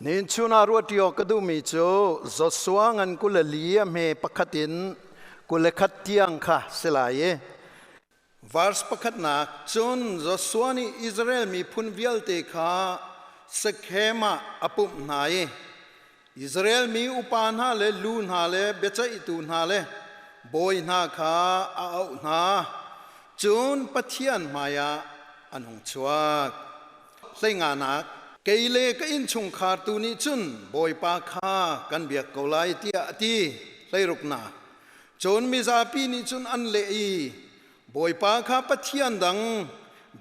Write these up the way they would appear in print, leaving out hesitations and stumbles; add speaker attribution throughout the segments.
Speaker 1: Nin chuna ruatio ka duhmi cu Joshua ngan 24 a hme pakhat in 21 tiang kha si lai i Verse pakhatnak cun Joshua nih Israel miphun vialte kha Shechem ah a pumh hna i Israel mi upa hna le lu hna le biaceihtu hna le bawi hna kha a auh hna. Cun Pathian hmaiah an hung chuak. Hleinganak kei le ka innchungkhar tu nih cun Bawipa kha kan biak ko lai tiah a ti. Hleiruknak Cun mizapi nih cun an leh i Bawipa kha Pathian dang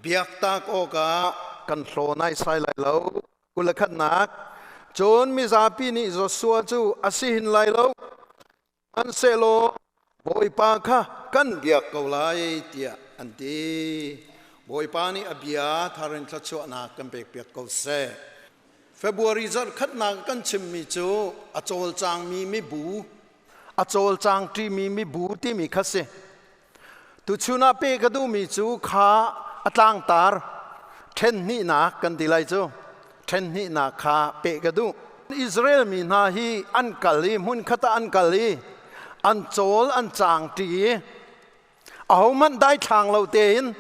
Speaker 1: biaktak awkah kan hlaw naisai lai lo. 21 Cun mizapi nih Joshua cu a si hin lai lo, sihmanhsehlaw Bawipa kha kan biak ko lai tiah an ti. Bawipa nih a bia thar in thluachuahnak kan pekpiak ko seh. February zarh khatnak kan chimmi cu a cawlcangmi mibu a cawlcang ṭimi mibu timi kha si. Tuchun ah pe ka duhmi cu kha a tlangtar ṭhen hnihnak kan ti lai cu ṭhen hnihnak kha pe ka duh. Israel mi hna hi an kal i hmunkhat ah an kal i an cawl an cang ṭi i ahohmanh daithlang lo tein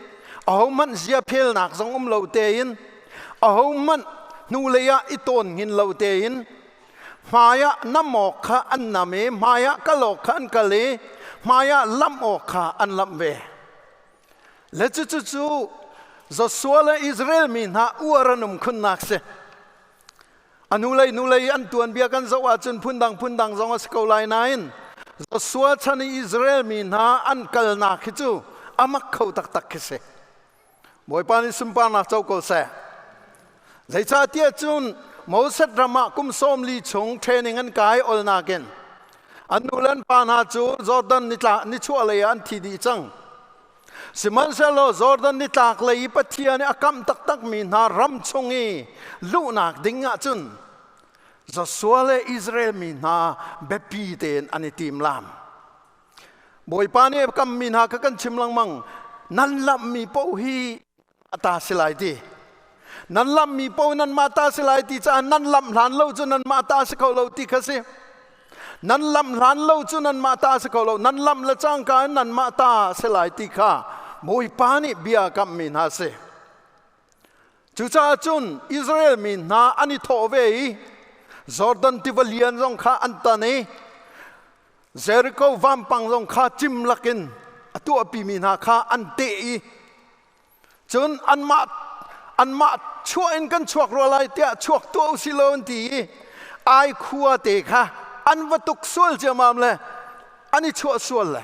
Speaker 1: ahohmanh ziaphelnak zong um lo tein ahohmanh hnulei ah i tawn hngin lo tein hmaiah nam awk kha an nam i hmaiah kal awk kha an kal i hmaiah lamh awk kha an lamh ve. Le cucu cu Joshua le Israel mi hna uar an um khunnak si. A hnulei hnulei an tuanbia kan zoh ahcun phundang phundang zong a si ko lai nain Joshua chan i Israel mi hna an kalnak hi cu a mak kho taktak khi si. Bawipa nih sunparnak co ko seh. Zeicahtiah cun Moses ram ah kum 40 chung training an kai olnak in an nu le an pa hna cu Jordan nitla nichuah lei ah an thi dih cang. Sihmanhsehlaw Jordan nitlak lei i Pathian i a kamh taktakmi hna ram chung i luhnak ding ah cun Joshua le Israel mi hna biapi tein an i tim lam. Bawipa nih a kammi hna kha kan chim lengmang nan lamhmi paoh hi a ta si lai ti. Nan lamhmi paoh nanmah ta si lai ti caah nan lamh hlan lo cu nanmah ta si kho lo ti kha si. Nan lamh hlan lo cu nanmah ta si kho lo. Nan lamh le cangka in nanmah ta si lai ti kha Bawipa nih bia kamhmi hna si. Cucaah cun Israel mi hna an i thawh ve i Jordan tiva lian zong kha an tan i Jericho vampang zong kha cim lakin a tuahpimi hna kha an teh i cun anmah anmah chuah in kan chuak rua lai tiah chuak tuah usih law an ti i ai khua te kha an va tuk sual ciammam le an i chuah sual le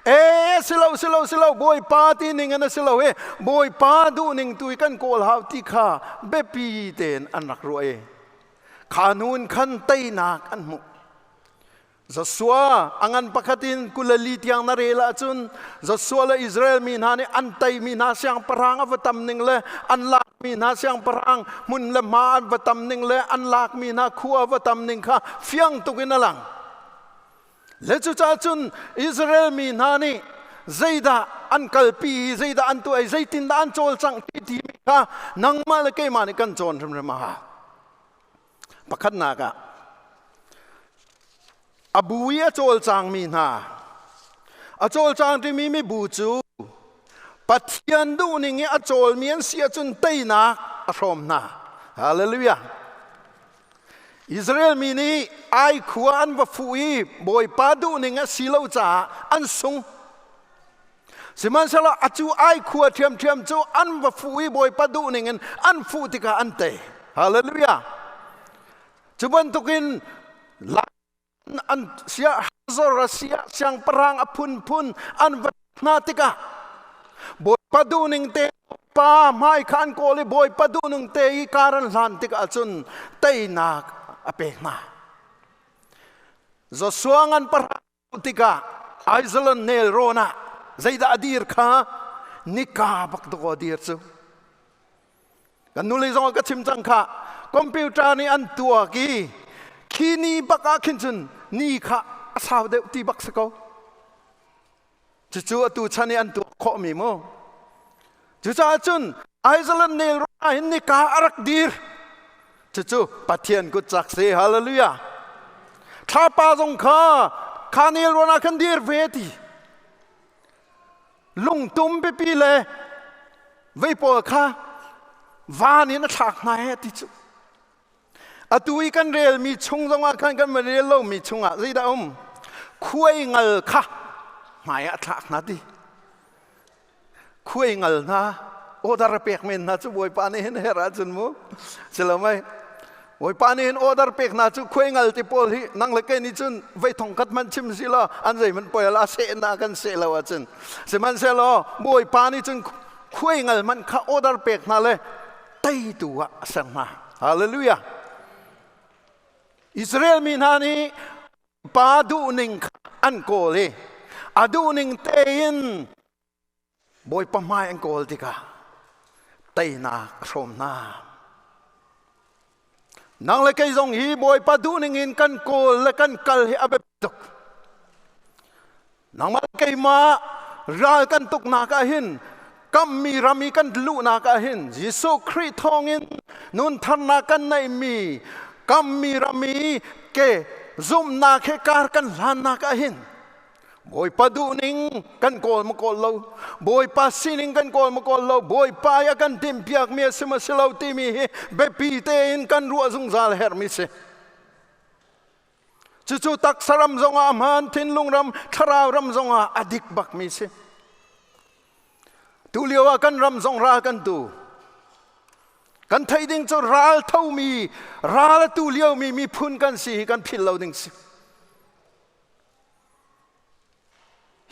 Speaker 1: e silo silo silo Bawipa ti ning an si lo i Bawipa duh ning tu i kan kawl hau ti kha biapi tein an rak ruah i kha hnu in khan teinak an hmuh. Joshua a ngan pakhat in 24 tiang na rel ahcun Joshua le Israel mi hna nih an teimi hna siangpahrang a va tam ning le an lakmi hna siangpahrang hmun le hma an va tam ning le an lakmi hna khua a va tam ning kha fiang tuk in a lang. Le cucaah cun Israel mi hna nih zeidah an kalpi i zeidah an tuah i zeitindah an cawlcangh ti timi kha nangmah le keimah nih kan cawn hrimhrim a hau. Pakhatnak ah a bu i a cawlcangmi hna a cawlcang timi mibu cu Pathian duhning i a cawlmi an si ahcun teinak a hrawm hna. Hallelujah. Israel mi nih ai khua an va fuh i Bawipa duhning a si lo caah an sung. Sihmanhsehlaw acu ai khua ṭhiamṭhiam cu an va fuh i Bawipa duhning in an fuh tikah an tei. Hallelujah. Cu bantukin an sia Hazor a sia siangpahrang a phunphun an va hna tikah Bawipa duhning te pa hmai kha an kawl i Bawipa duhning te i kar an hlan tikah cun teinak a pek hna. Joshua ngan parang tikah Aizalan nelrawn ah zeidah a dir kha nika bak dawh a dir cu. Kan nule zong ka chim cang kha computer nih an tuak i khi ni bak ah khin cun ni kha a sau deuh ti bak si ko. Cucu atu chan i an tuak khawhmi mu. Cucaah cun Aizalan nelrawn ah hin nika a rak dir. Cucu Pathian kut cak si. Hallelujah. Thlapa zong kha kha nelrawn ah khan dir ve ti. Lungtum pipi le vei pawl kha van in a thlak hna he ti cu. Atu i kan relmi chung zongah khan kan van rel lomi chungah zeidah um? Khuai ngal kha hmai ah a thlak hna ti. Khuai ngal hna order pek men hna cu Bawipa nih hin her ahcun mu si lo mei? Bawipa nih hin order pek hna cu khuai ngal ti pawl hi nang le kei nih cun vei thong khat hmanh chim si law an zeihmanh poi la seh na kan seh lo ahcun sihmanhsehlaw Bawipa nih cun khuai ngal hmanh kha order pek hna le teitu ah a ser hna. Hallelujah. Israel mi hna nih pa duhning kha an kawl i a duhning tein Bawipa hmai an kawl tikah teinak a hrawm hna. Nang le kei zong hi Bawipa duhning in kan kawl le kan kal hi a biapi tuk. Nangmah keimah ral kan tuknak ah hin kammi ram i kan luhnak ah hin Jesuh Khrih thawngin nun tharnak kan neihmi kammi ram i ke zumhnak he kar kan hlannak ah hin Bawipa duhning kan kawl ma kawl lo, Bawipa sining kan kawl ma kawl lo, Bawipa i a kan timhpiakmi a si ma si lo timi hi biapi tein kan ruah zungzal herhmi si. Cucu taksa ram zongah a hmaan, thinlung ram, thlarau ram zongah a dik bakmi si. Tu lio ah kan ram zong ral kan tu. Kan theih ding cu ral thomi, ral a tu liomi miphun kan si hi kan philh lo ding si.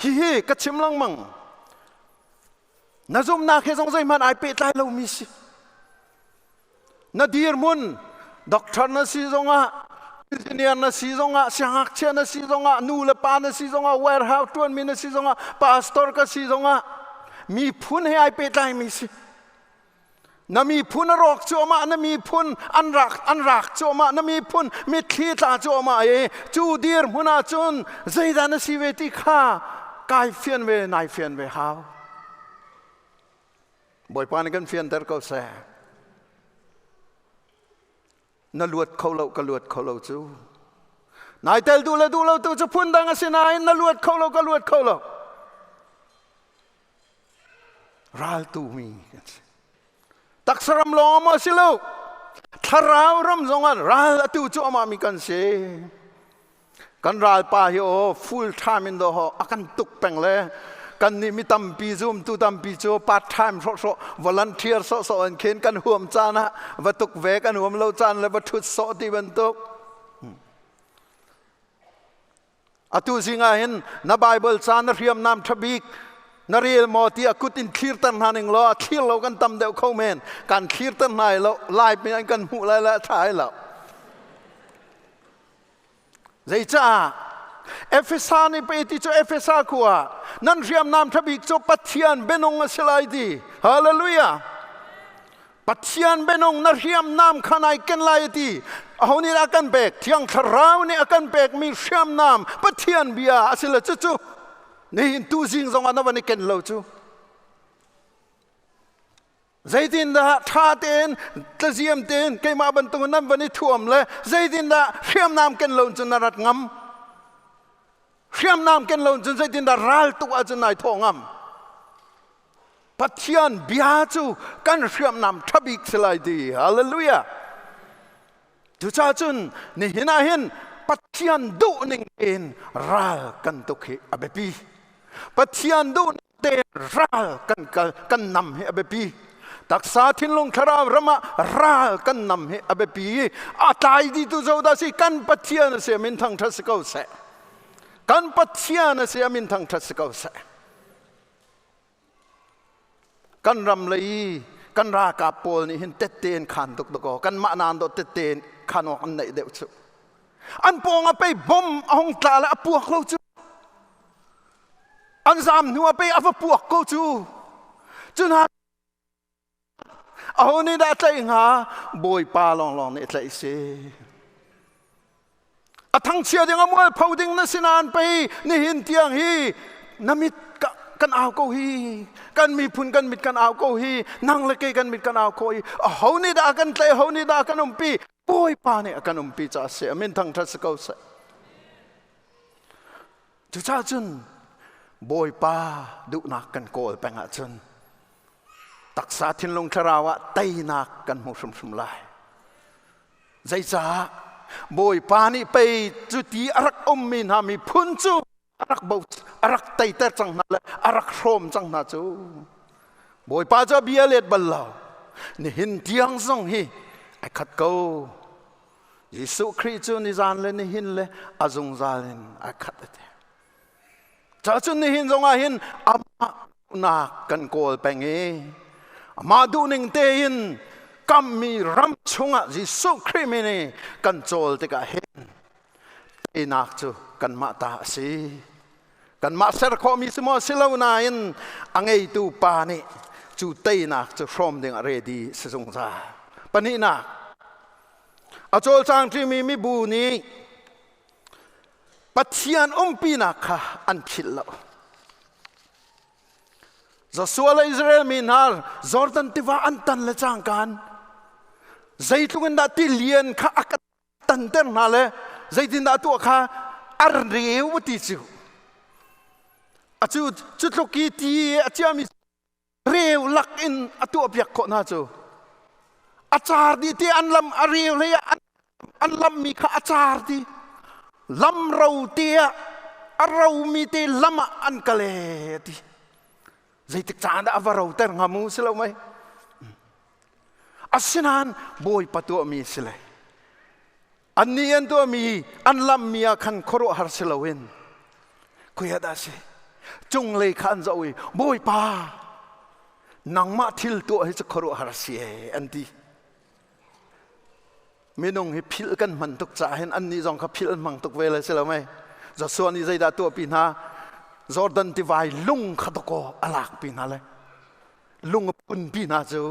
Speaker 1: Hihi ka chim lengmang. Na zumhnak he zong zeihmanh ai pehtlai lomi si. Na dirhmun doctor na si zongah, engineer na si zongah, siangngakchia na si zongah, nu le pa na si zongah, warehouse ṭuanmi na si zongah, pastor ka si zongah, miphun he ai pehtlaimi si. Na miphun a rawk cuahmah, na miphun an rak cuahmah, na miphun mitthli tla cuahmah i cu dirhmun ah cun zeidah na si ve ti kha kai fian ve, nai fian ve hau. Bawipa nih kan fianter ko seh. Na luat kho lo, ka luat kho lo cu. Nai tel duh le duh lo tu cu phun dang a si nain na luat kho lo, ka luat kho lo. Raltu mi kan si. Taksa ram lawng maw si lo, thlarau ram zongah ral atu cu amah mi kan si. Kan ralpa hi aw full time in do ho a kan tuk peng le kan nih mi tampi zumtu tampi cu part time hrawhhrawh volunteer sawhsawh an khin kan huam caan ah va tuk ve, kan huam lo caan le va ṭhut sawh ti bantuk. Atu zing ah hin na Bible ca na hriamnam ṭhabik na rel maw ti a kut in thlirter hna ning law a thlir lo kan tam deuh kho men. Kan thlirter hna lo live in an kan hmuh lai le a ṭha ai lo. Zeicah? Efesa nih pei ti cu Efesa khua nan hriamnam ṭhabik cu Pathian bianung a si lai ti. Hallelujah! Pathian bianung na hriamnam kha nai ken lai ti. Aho nih dah a kan pek? Thiang Thlarau nih a kan pekmi hriamnam Pathian bia a si le cucu nihin tu zing zongah na van i ken lo cu. Zeitindah ṭha tein tlaziam tein keimah bantukin nan van i thuam le zeitindah hriamnam ken lo cun na rat ngam? Hriamnam ken lo cun zeitindah ral tuk ahcun nai thawh ngam? Pathian bia cu kan hriamnam ṭha bik si lai ti. Hallelujah! Cucaah cun nihin ah hin Pathian duhning tein ral kan tuk hi a biapi. Pathian duhning tein ral kan kal kan nam hi a biapi. Taksa thinlung thlarau ram ah ral kan nam hi a biapi. A tlai dihtu zo dah si? Kan Pathian a si, a min thangṭhat si ko seh. Kan Pathian a si, a min thangṭhat si ko seh. Kan ram lei kan ralkap pawl nih hin tette in khan tuk dakaw kanmah naan dawh tette in khan awk an neih deuh cu. An pawng ah pei bom a hung tla le a puak lo cu. An zaam hnu ah pei a va puak ko cu. Cu hna aho nih dah tlaih hnga? Bawipa lawnglawng nih tlaih si. A thangchia ding, a mualpho ding na si nain pei nihin tiang hi na mit kan au ko hi. Kan miphun kan mit kan au ko hi. Nang le kei kan mit kan au ko hi. Aho nih dah kan tlaih, aho nih dah kan umpi? Bawipa nih a kan umpi caah a si. A min thangṭhat si ko seh. Cucaah cun Bawipa duhnak kan kawl peng ahcun taksa thinlung thlarau ah teinak kan hmu hrimhrim lai. Zeicah Bawipa nih pei cuti a rak ummi hna miphun cu a rak bo a rak teiter cang hna le a rak hrawm cang hna cu. Bawipa cu a bia let bal lo. Nihin tiang zong hi ai khat ko. Jesuh Khrih cu nizan le nihin le a zungzal in ai khat a ti. Cacun nihin zongah hin amah nak kan kawl peng i amah duhning tein kammi ram chungah Jesuh Khrih min i kan cawl tikah hin teinak cu kanmah ta a si. Kanmah ser khawhmi si maw si lo nain a ngeitu pa nih cu teinak cu hrawm ding ah ready si zungzal. Pahnihnak, a cawlcang ṭimi mibu nih Pathian umpinak kha an philh lo. Joshua le Israel mi hna Jordan tiva an tan le cangkan zeitluk in dah tilian kha a tanter hna le zeitindah tuah kha a reu ti cu a cu cu tluk i ti a ciami reu lak in a tuahpiak khawh hna cu a car dih ti an lam a reu hlei ah an lammi kha a car ti lam ro te ah a romi te lam ah an kal e ti zeitik caan dah a va roter hnga mu si lo mei asinain Bawipa tuahmi si le annih an tuahmi an lammi ah khan khuaruahhar si loin khoi ah dah si cunglei kha an zoh i Bawipa nangmah thil tuah hi cu khuaruahhar si e an ti. Minung hi philh kan hman tuk caah hin annih zong kha philh an hmang tuk ve le si lo mei. Joshua nih zeidah tuahpi hna? Jordan tivai lung kha dawkaw a lakpi hna le lung a phunpi hna cu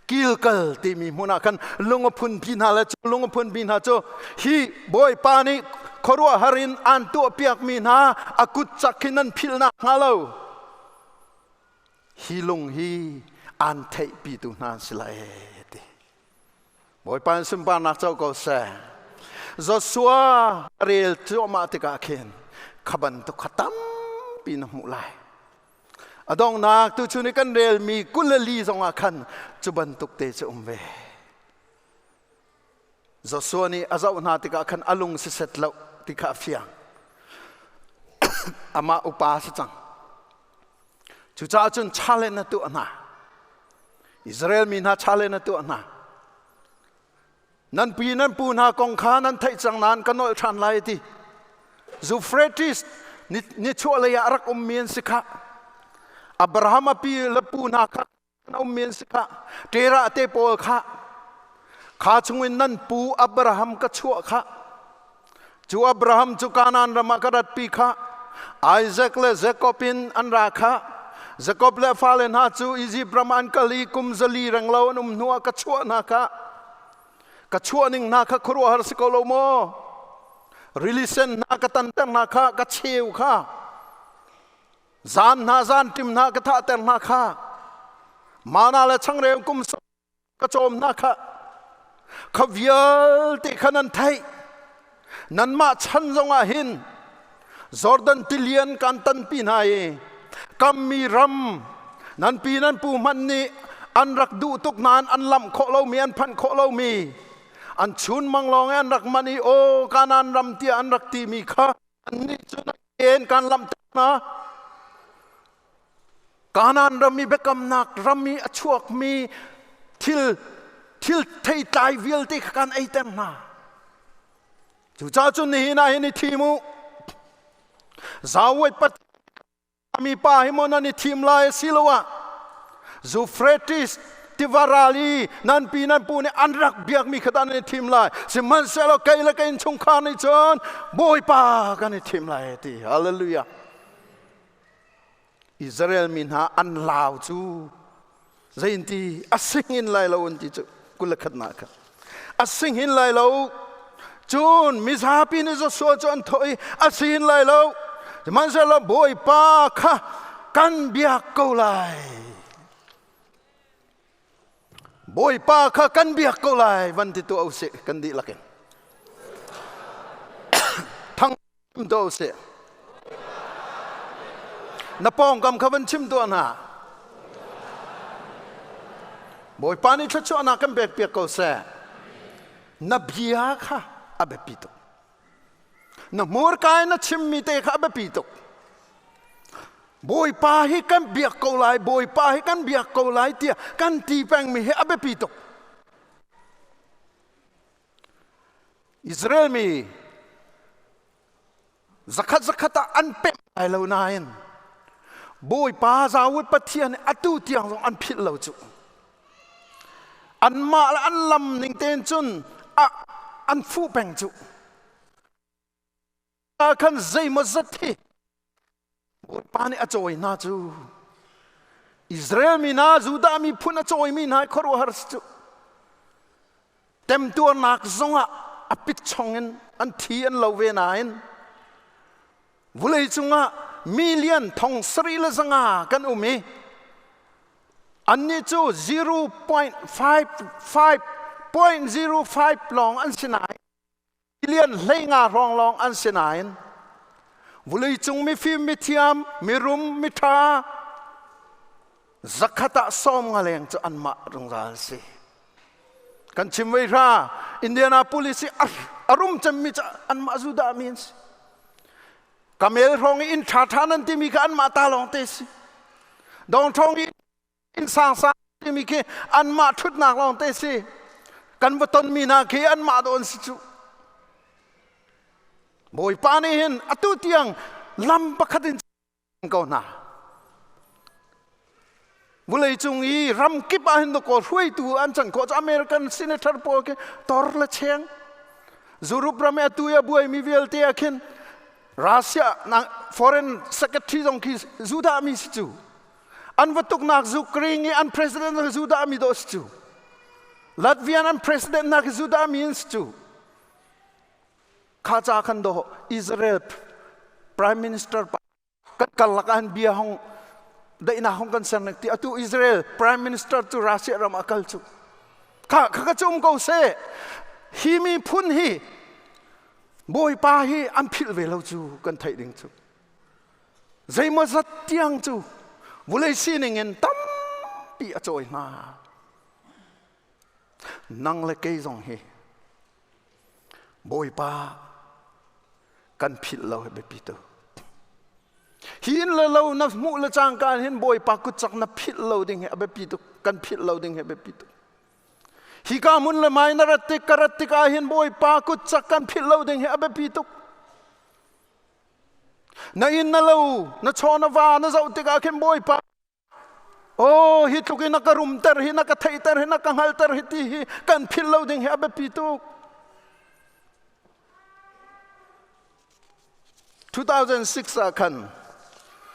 Speaker 1: Kilkal timi hmun ah khan lung a phunpi hna le cu lung a phunpi hna cu hi Bawipa nih khuaruahhar in aan tuahpiakmi hna a kut cak hin nan philhnak hnga lo hi lung hi aan theihpitu hna an si lai ti. Bawipa in sunparnak co ko seh. Joshua rel cuahmah tikah khin kha bantuk kha tampi na hmuh lai. A donghnak tuchun i kan relmi 24 zongah khan cu bantuk te cu um ve. Joshua nih a zoh hna tikah khan a lung si set lo ti kha a fiang. Amah upa si cang. Cucaah cun challenge na tuah hna. Israel mi hna challenge na tuah hna. Nan pi nan pu hna kong kha nan theih cang nain ka nolh ṭhan lai ti. Euphrates nichuahlei ah a rak ummi an si khah. Abraham a pi le pu hna kha an ummi an si khah. Terah te pawl kha kha chungin nan pu Abraham ka chuah khah. Cu Abraham cu Kanaan ram ah ka ratpi kha. Isaac le Jacob in an ra kha. Jacob le fale hna cu Izipt ram ah an kal i kum 400 renglo an um hnuah ka chuah hna kha. Ka chuah ning hna kha khuaruahhar si ko lo maw? Rili sen hna ka tanter hna kha, ka cheu kha. Zan hna zan tim hna ka thahter hna kha. Mana le changreu kum ka cawm hna kha kha vialte kha nan theih. Nanmah chan zongah hin Jordan tilian kan tanpi hna i kammi ram nan pi nan pu hmanh nih an rak duh tuk nain an lamh khawh lomi, an phanh khawh lomi, an chun mang lawng i an rak manh i aw Kanaan ram tiah an rak timi kha annih cu na en kan lamhter hna. Kanaan ram i biakamnak ram i a chuakmi thil theitlai vialte kha kan eiter hna. Cucaah cun nihin ah hin i thim u. Zawet mi pa hi maw nan i thim lai asiloah Euphrates tiva ral i nan pi nan pu nih an rak biakmi kha dah nan i thim lai? Sihmanhsehlaw kei le ka innchungkhar nih cun Bawipa kan i thim lai ti. Hallelujah. Israel mi hna an lau cu zeinti a singin lai lo an ti cu 21nak kha a singin lai lo. Cun mizapi nih Joshua cu an thawh i a singin lai lo, sihmanhsehlaw Bawipa kha kan biak ko lai. Bawipa kha kan biak ko lai van ti tuah usih kan dihlak in. Thang tuah usih. Na pawngkam kha van chim tuah hna. Bawipa nih thluachuahnak kan pek piak ko seh. Na bia kha a biapi tuk. Na hmurka in na chimmi te kha a biapi tuk. Bawipa hi kan biak ko lai, Bawipa hi kan biak ko lai tiah kan ti pengmi hi a biapi tuk. Israel mi zakhat zakhat ah an pemh lai lo nain Bawipa Zawut Pathian atu tiang zong an philh lo cu. Anmah le an lam ning tein cun an fuh peng cu. Khan zeimaw zat hi Bawipa nih a cawi hna cu. Israel mi hna, Judah miphun a cawimi hna khuaruahhar si cu. Temtuarnak zongah a pit chong in an thi an lo ve nain vulei cungah million 7500 kan um i annih cu 0.55.05 lawng an si nain million 15 hrawng lawng an si nain vuleicung mifim mithiam mirum miṭha zakhat ah 50 leng cu anmah zungzal si. Kan chim vei hra Indianapolis i a rum cemmi cu anmah Judah mi an si. Kamel hrawng i inn ṭha ṭha nan timi kha anmah ta lawng te si. Dong ṭhawng i inn sang sang timi khi anmah ṭhutnak lawng te si. Kan va tonmi hna khi anmah dawn si cu. Bawipa nih hin atu tiang lam pakhat in ko hna. Vulei cung i ram kip ah hin dakaw hruaitu an can khawh cu American senator pawl khi tor le cheng. Europe ram i atu i a buaimi vialte ah khin Russia foreign secretary zong khi Judah mi si cu. An va tuknak Ukraine i an president zong Judah mi dawh si cu. Latvian an president hna khi Judah mi an si cu. Kha ca khan do Israel prime minister kan karlak ah bia hong daihnak hong kan ser nek ti atu Israel prime minister cu Russia ram a kal cu kha kha ka cum ko se. Hi mi phun hi Bawipa hi an philh ve lo cu kan theih ding cu zeimaw zat tiang cu vulei sining in tampi a cawi hna. Nang le kei zong hi Bawipa kan philh lo hi biapi tu. Hi inn le lo na hmuh le cangka hin Bawipa kutcak na philh lo ding hi a biapi tuk. Kan philh lo ding hi a biapi tuk. Hi ka hmun le mai na rat tik ka rat tik ah hin Bawipa kutcak kan philh lo ding hi a biapi tuk. Na inn na lo na chaw na va na zoh tikah khin Bawipa Oh, hi tluk in na ka rumter hi, na ka theihter hi, na ka hngalter hi ti hi kan philh lo ding hi a biapi tuk. 2006 ah khan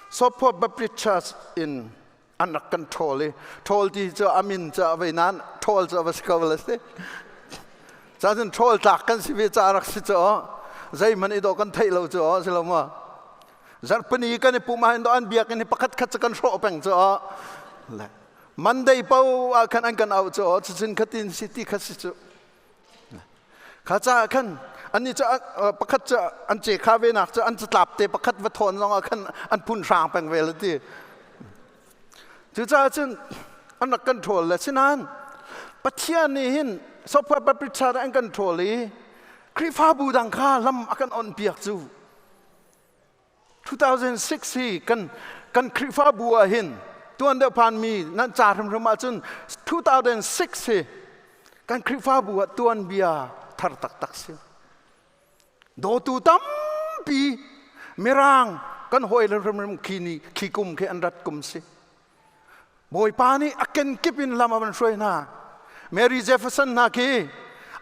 Speaker 1: Sopho Baptist Church in an rak kan ṭhawl i ṭhawl ti cu a min cu a vei nain ṭhawl cu a va si ko la si. Cacun ṭhawl tlak kan si ve ca rak si cu zeihmanh i dawh kan theih lo cu si lo maw? Zarhpini kan i pum ahhin an biakinn hi pakhat khat cu kan hrawh peng cu le Monday po ah khan an kan auh cu cucun khatin si ti kha si cu kha caah khan annih cu pakhat cu an ce kha ve nak cu an catlap te pakhat va thawn zong ah khan an phun hrang peng ve la ti. Cucaah cun an rak kan ṭhawl le sinain Pathian nih hin sofa Baptist an kan ṭhawl i Khrihfabu dang kha lam a kan on piak cu. 2006 hi kan kan Khrihfabu ah hin tuan deuh phanmi nan ca hrimhrim ahcun 2006 hi kan Khrihfabu ah tuanbia thar taktak si. Dawtu tampi Mirang kan hawi le hrimhrim khi ni khi kum khi an rat kum si. Bawipa nih a kenkip in lam a van hruai hna. Mary Jefferson hna khi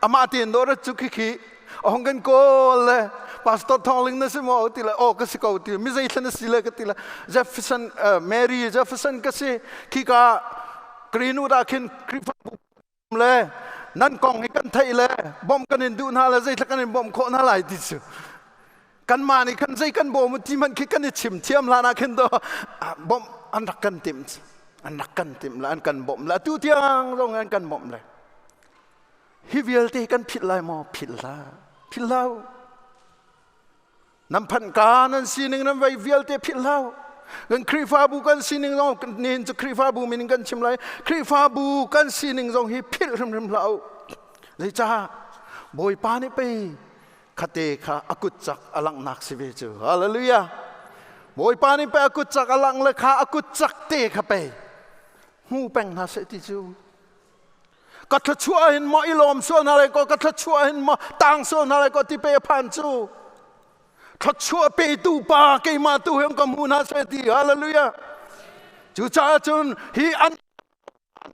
Speaker 1: amah tein dawh rat cu khi khi a hong kan kawl le Pastor Thawngling na si maw ti le aw ka si ko ti mi zei thlan na si le ka ti le Jefferson Mary Jefferson ka si khi ka Greenwood ah khin Khrihfabu le nan kong hi kan theih le bawmh kan in duh hna le zeitluk kan in bawmh khawh hna lai ti cu kanmah nih khan zei kan bawm ti hmanh khi kan i chim thiam hlan ah khin do bawmh an rak kan timh. An rak kan timh le an kan bawmh le atu tiang zong an kan bawmh le. Hi vialte kan philh lai maw? Philh hlah. Philh hlah. Nan phanh ka nan sining nan vei vialte philh hlah. Kan Khrihfabu kan sining zong nihin cu Khrihfabu min in kan chim lai. Khrihfabu kan sining zong hi philh hrimhrim hlah u. Zeicah Bawipa nih pei khate kha a kut cak a langhnak si ve cu. Hallelujah. Bawipa nih pei a kut cak a langh le kha a kut cak te kha pei hmu peng hna seh ti cu. Ka thluachuah hin maw i lawm sual hna lai ko ka thluachuah hin maw tang sual hna lai ko ti pe a phan cu. Thluachuah petu pa keimah tu hin ka hmu hna seh ti. Hallelujah. Cucaah cun hi an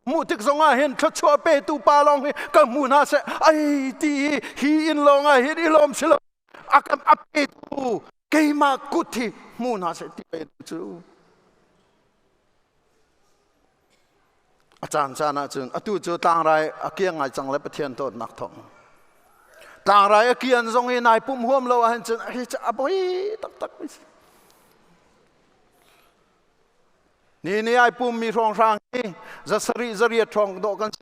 Speaker 1: hmuh tik zongah hin thluachuah petu pa lawng hi ka hmu hna seh ai ti i hi inn lawng ah hin i lawm si lo a kan a petu keimah kut hi hmu hna seh ti petu cu a caan caan ah cun atu cu tlangrai a kiang ngai cang le Pathian dawtnak thawng tlangrai a kian zong i nai pum huam lo ahhin cun a poi taktak mi si. Ni ni ai pummi hrawnghrang hi zasarih zariat hrawng dawh kan si.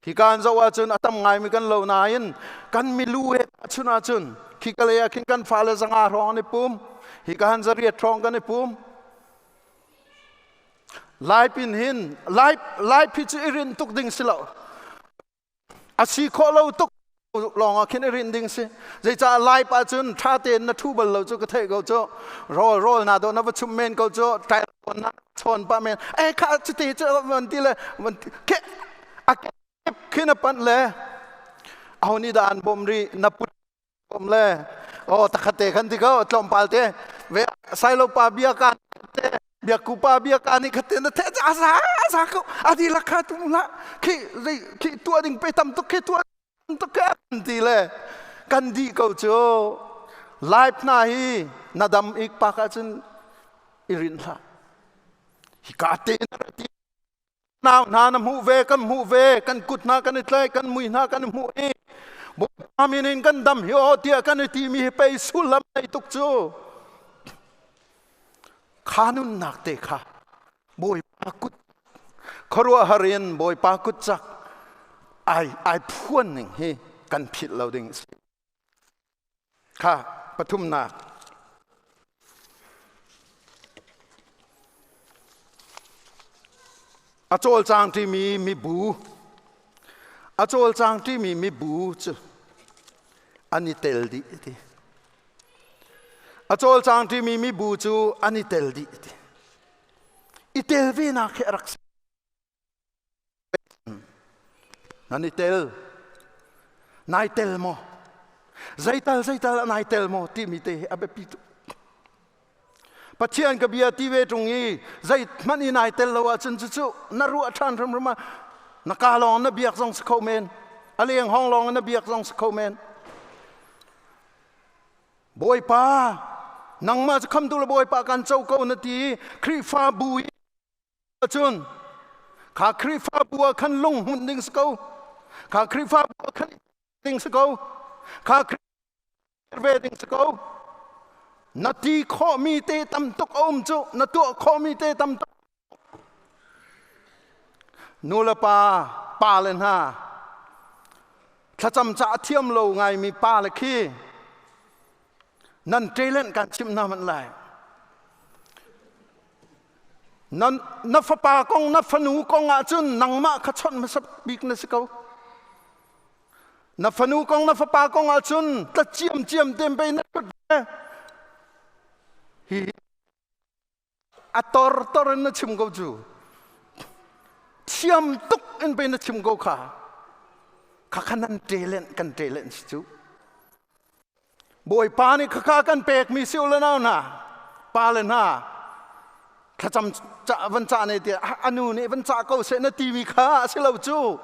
Speaker 1: Hi kan zoh ahcun a tam ngaimi kan lo nain kan milu he chun ahcun khi ka lei ah khin kan fale 500 hrawng an i pum. Hi ka han zariat hrawng kan i pum. Lai pin hin lai lai phi cu i rin tuk ding si lo. A si khawh lo tuk lawng ah khin i rinh ding si. Zeicah live ahcun ṭha tein na ṭhu bal lo cu ka theih ko cu. Rawl rawl na dawh na va chum men ko cu. Ṭai na chawn pah men. Eh kha cuti cu van ti le van ti ke a kep khin a panh le aho nih dah an bawm rih na put bawm le oh takhat te khan ti ko tlawmpal te ve sailo pa bia ka te biakku pa bia ka nih khat te na the asa asa ko adi lakha tu la khi zei khi tua ding pe tam tuk khi tua tuk kan ti le kan di ko cu live na hi na dam ik pak ahcun i rin hlah hi ka te na ti nau hna na hmuh ve kan hmuh ve kan kut hna kan i tlaih kan mui hna kan i hmuh i Bawipa min in kan dam hi aw tiah kan i timi hi pei sullam nei tuk cu kha nunnak te kha Bawipa kut khuaruahhar in Bawipa kut cak ai ai phuan ning hi kan philh lo ding a si Kha pathumnak. A cawlcang ṭimi mibu a cawlcang ṭimi mibu cu an i tel dih ti. A cawlcang ṭimi mibu cu an i tel dih ti. I tel ve nak hi a rak si. Nan i tel. Nai tel maw? Zeital zeital nai tel maw timi te hi a biapi tuk. Pathian ka bia ti ve ṭung i zeihmanh i nai tel lo ahcun cucu na ruah ṭhan hrimhrim ah na ka lawng na biak zong si kho men a leng hong lawng na biak zong si kho men Bawipa nangmah cu khamtu le Bawipa kan co ko na ti i Khrihfabu i Cun kha Khrihfabu ah khan lung hmunh ding si ko. Kha Khrihfabu ah khan ding si ko. Kha ve ding si ko. Na ti khawhmi te tam tuk a um cu. Na tuah khawhmi te tam tuk. Nu le pa, pa le hna, thlacam ca a thiam lo ngaimi pa le khi nan talent kan chimh hna hmanh lai. Na, na fapa kong, na fanu kong ahcun nangmah kha chawnh hmasa bik na si ko. Na fanu kong, na fapa kong ahcun tla ciamciam te pei na ṭhut ve. Hi a tor tor in na chim ko cu. Thiam tuk in pei na chim ko kha. Kha kha nan talent kan talent si cu. Bawipa nih khakha kan pekmi si u le nau hna, pa le hna, thlacam van cah ne tiah a nu nih van cah ko seh na timi kha a si lo cu.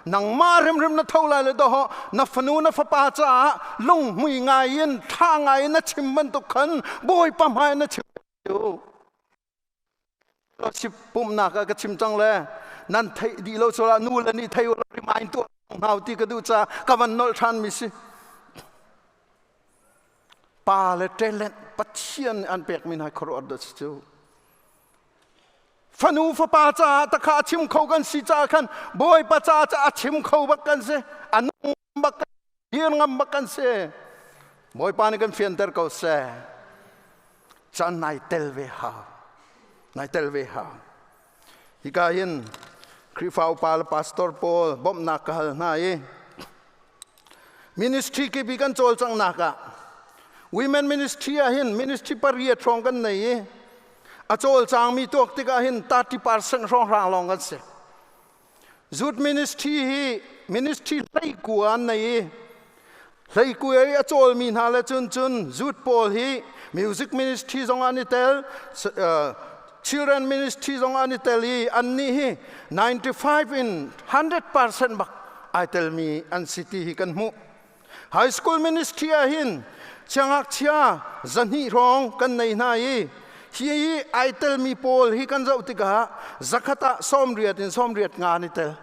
Speaker 1: Nangmah hrimhrim na tho lai le dawh na fanu na fapa caah lunghmui ngai in tha ngai in na chim bantuk khan Bawipa hmai na chim cu. Fellowship pumhnak ah ka chim cang le nan theih dih lo sual nu le nih thei u remind tuah hna ti ka duh ca ka van nolh ṭhan mi si. Pa le talent Pathian an pekmi hna khuaruah dah si cu. Fanu fapa caah takha a chim kho kan si caah khan Bawipa caah a chim kho bak kan si. A nung bak dir ngam bak kan si. Bawipa nih kan fianter ko seh. Caan nai tel ve hau. Nai tel ve hau. Hika hin Khrihfa upa le pastor pawl bawmhnak ka hal hna i ministry kipi kan cawlcanghnak ah women ministry ah hin ministry pariat hrawng kan nei i a cawlcangmi tuak tikah hin 30% hrawnghrang lawng kan si. Youth ministry hi ministry hleikua an nei i hleikua i a cawlmi hna le cun cun youth pawl hi music ministry zong an i tel, children ministry zong an i tel i annih hi 95 in 100% bak ai telmi an si ti hi kan hmuh. High school ministry ah hin siangngakchia 200 hrawng kan nei hna i hi ai telmi pawl hi kan zoh tikah zakhat ah 80 in 85 an i tel.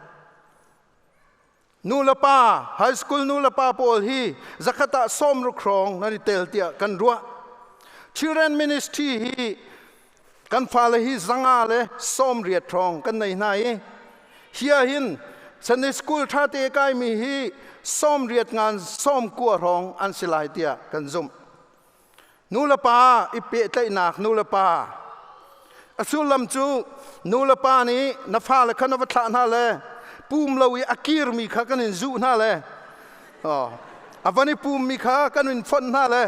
Speaker 1: Nu le pa high school nu le pa pawl hi zakhat ah 60 hrawng nan i tel tiah kan ruah. Children ministry hi kan fale hi 180 hrawng kan nei hna i hi ah hin Sunday school ṭha te kaimi hi 80 ngan 90 hrawng an si lai tiah kan zumh. Nu le pa i pehtlaihnak nu le pa a sullam cu nu le pa nih na fale kha na va thlah hna le pum lo i a kirmi kha kan in zuh hna le a van i pummi kha kan in fonh hna le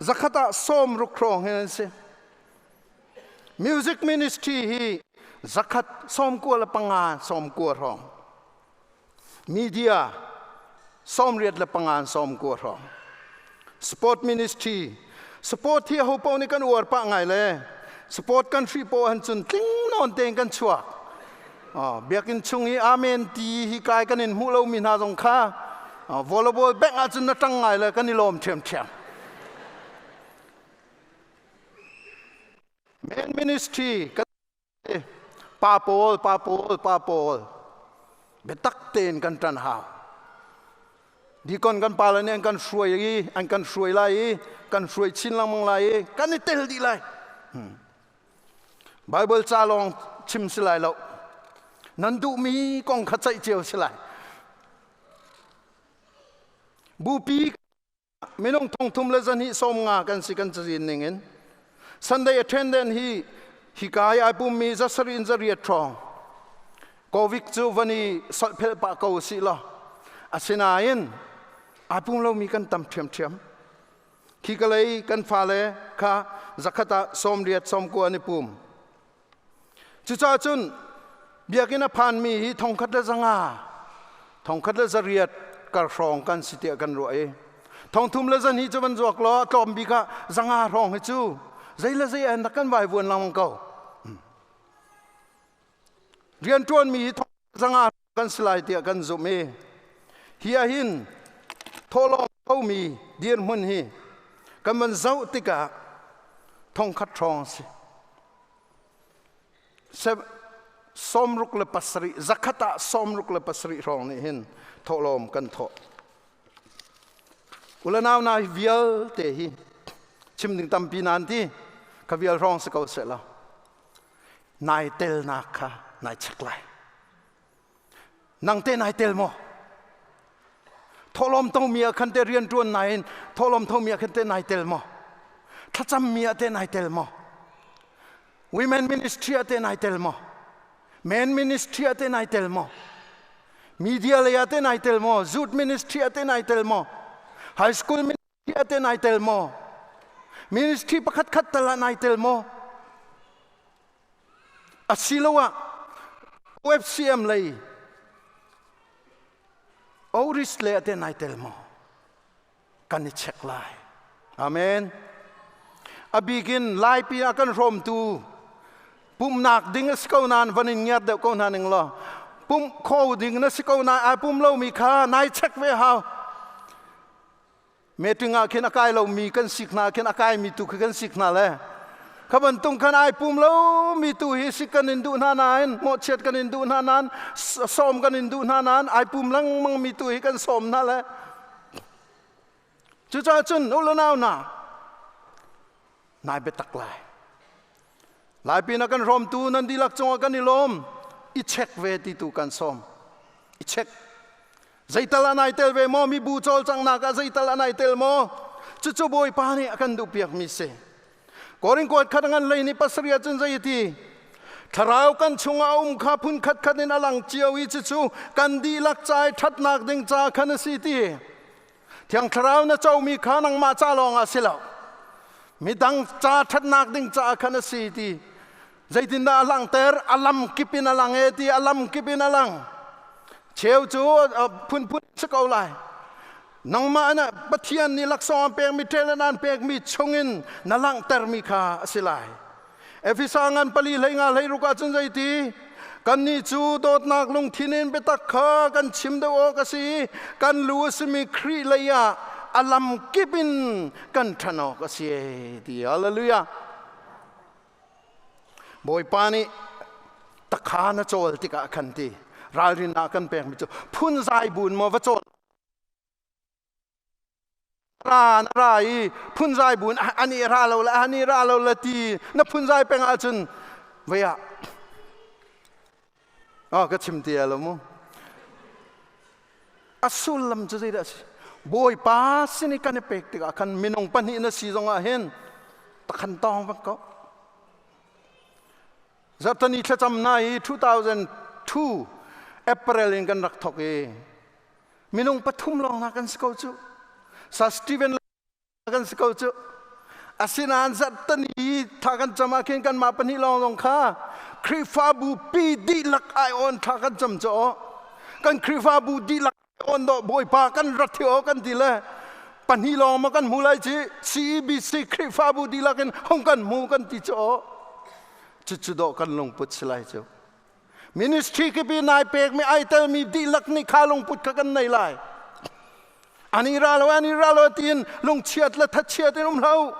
Speaker 1: zakhat ah 60 hrawng hin an si. Music ministry hi zakhat 95 90 hrawng. Media 85 90 hrawng. Sport ministry sport hi ho paoh nih kan uar pah ngai le sport kan hri paoh han cun tling nawn tein kan chuak. Biakinn chung i amen ti hi kai kan in hmuh lomi hna zong kha volleyball bank ahcun na ṭang ngai le kan i lawm ṭhiamṭhiam. Men ministry kan pa pawl pa pawl pa pawl biatak tein kan ṭan hau. Dikon kan pa le nih an kan hruai i an kan hruai lai i kan hruai chin lengmang lai i kan i tel dih lai. Bible ca lawng chim si lai lo. Nan duhmi kong kha ceih cio si lai. Bupi minung 3250 kan si kan cazin ning in Sunday attendant hi hika i ai pummi 700 in 800 hrawng Covid cu van i solhphelh pah ko si law asinain ai pum lomi kan tam ṭhiamṭhiam. Khi ka lei kan fale kha zakhat ah 80 90 an i pum. Cucaah cun biakinn a phanmi hi 1500 1800 kar hrawng kan si tiah kan ruah i 3200 cu van zuak law a tlawm bik ah 500 hrawng hi cu zei le zei an kan vaivuan lengmang ko. Rianṭuanmi hi 500 kan si lai tiah kan zumh i hi ah hin thawhlawm khomi dirhmun hi kan van zoh tikah 1000 hrawng si. 67 zakhat ah 67 hrawng nih hin thawhlawm kan thawh. Ulanau na hi vialte hi chim ding tampi nan ti ka vial hrawng si ko seh law nai telnak kha nai check lai. Nang te nai tel maw? Thawhlawm tomi ah khan te rian ṭuan nain thawhlawm thomi ah khan te nai tel maw? Thlacammi ah te nai tel maw? Women ministry ah te nai tel maw? Men ministry ah te nai tel maw? Media lei ah te nai tel maw? Youth ministry ah te nai tel maw? High school ministry ah te nai tel maw? Ministry pakhat khat tal ah nai tel maw? Asiloah OFCM lei Oris le ate nai tel maw? Kan i check lai. Amen. A bikin Laipi ah kan hrawmtu pumnak ding a si ko nain van in ngiat deuh ko hna ning law pumh kho ding na si ko nain ai pum lomi kha nai check ve hau. Meeting ah khin a kai lomi kan sik hna khin a kaimi tu khi kan sik hna le kha bantung khan ai pum lomi tu hi sik kan in duh hna nain mawhchiat kan in duh hna nain sawm kan in duh hna nain ai pum lengmang mi tu hi kan sawm hna le cucaah cun u le nau hna nai biatak lai. Laipi na kan hrawmtu nan dihlak cungah kan i lawm. I check ve ti tu kan sawm. I check. Zeital an ai tel ve maw? Mibu cawlcanghnak ah zeital an ai tel maw? Cucu Bawipa nih a kan duhpiakmi si. Korin kuat khat ngan lei ni pasarih cun zei ti? Thlarau kan chungah a um kha phun khat khat in a lang cio i cucu kan dihlak ca i ṭhatnak ding ca khan a si ti. Thiang Thlarau na comi kha nangmah ca lawng ah si lo. Midang ca ṭhatnak ding caah khan a si ti. Zeitindah a langhter? A lam kip in a lang e ti, a lam kip in a lang. Cheu cu phunphun si ko lai. Nangmah na Pathian nih laksawng an pekmi, talent an pekmi chungin na langhtermi kha a si lai. Efesa ngan pali hlei nga hlei ruk ahcun zeiti? Kannih cu dawtnak lungthin in biatak kha kan chim deuh awk a si i kan lu a simi Khrih lei ah a lam kip in kan ṭhan awk a si ti. Hallelujah. Bawipa nih takha na cawl tikah khan ti ralrin ah kan pekmi cu phunzai buin maw va cawl ra na ra i phunzai buin ani ra lo le ani ra lo le ti na phunzai peng ahcun vei ah oh ka chim ti lo mu. A sullam cu zeidah a si? Bawipa sin i kan i pek tikah khan minung pahnih na si zongah hin takhan tawng bak ko. Zarhtani thlacam na hi 2002 April in kan rak thok i minung pathum lawng na kan si ko cu. Sa Steven kan si ko cu. Asinain zarhtani tha kan cam ah khin kanmah pahnih lawng zong kha Khrihfabu pi dihlak ai on tha kan cam cu kan Khrihfabu dihlak ai on do Bawipa kan rat hi kan ti le pahnih lawng ma kan hmu lai ci. CEBC Khrihfabu dihlak in hung kan hmu kan ti cu cucu dawh kan lungput si lai cu. Ministry kipi nai pek mi ai tel mi dihlak nih kha lungput kha kan nei lai. Ani ra lo, ani ra lo tiin lungchiat le thachiat in um hlo.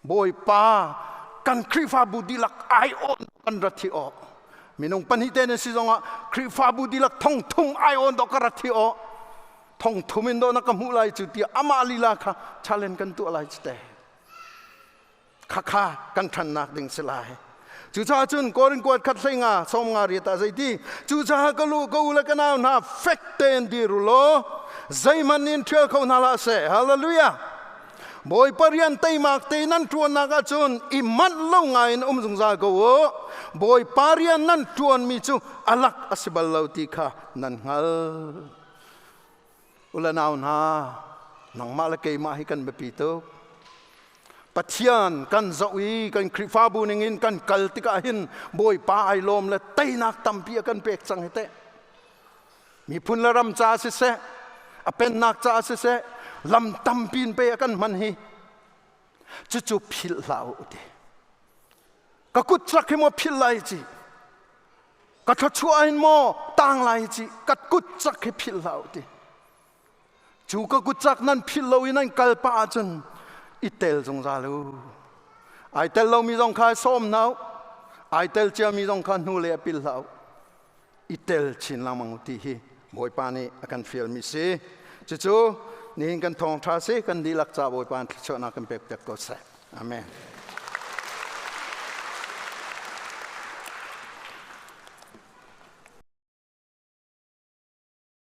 Speaker 1: Bawipa kan Khrihfabu dihlak ai on kan rat hi awk. Minung pahnih te nan si zongah Khrihfabu dihlak thong thum ai on do ka rat hi awk. Thong thum in do na ka hmuh lai cu tiah amah lila kha challenge kan tuah lai cu te. Khakha kan ṭhannak ding si lai. Cucaah cun Korin kuat khat hlei nga sawm nga riat ah zeiti? Cucaah ka lu ka u le ka nau hna, fek tein dir u law zeihmanh in ṭhial kho hna hlah seh. Hallelujah. Bawipa rian teimak te nan ṭuannak ahcun i manh lo ngai in um zungzal ko u. Bawipa rian nan ṭuanmi cu a lak a si bal lo ti kha nan hngal. U le nau hna, nangmah le keimah hi kan biapi tuk. Pathian kan zoh i kan Khrihfabu ningin kan kal tikah hin Bawipa ai lawm le teinak tampi a kan pek cang hi teh. Miphun le ram caah siseh, a pennak caah siseh, lam tampi in pe a kan hman hi. Cucu philh hlah u ti. Ka kut cak hi maw philh lai ci? Ka thluachuah in maw tang lai ci? Ka kut cak hi philh hlah u ti. Cu ka kut cak nan philh lo i nan kal pah ahcun i tel zungzal u. Ai tel lomi zong kha sawm hna u. Ai tel ciami zong kha hnu le a pil hlah u. I tel chin lengmang u ti hi Bawipa nih a kan fialmi si. Cucu nihin kan thawngṭha si. Kan dihlak ca Bawipa thluachuahnak kan pek piak ko seh. Amen.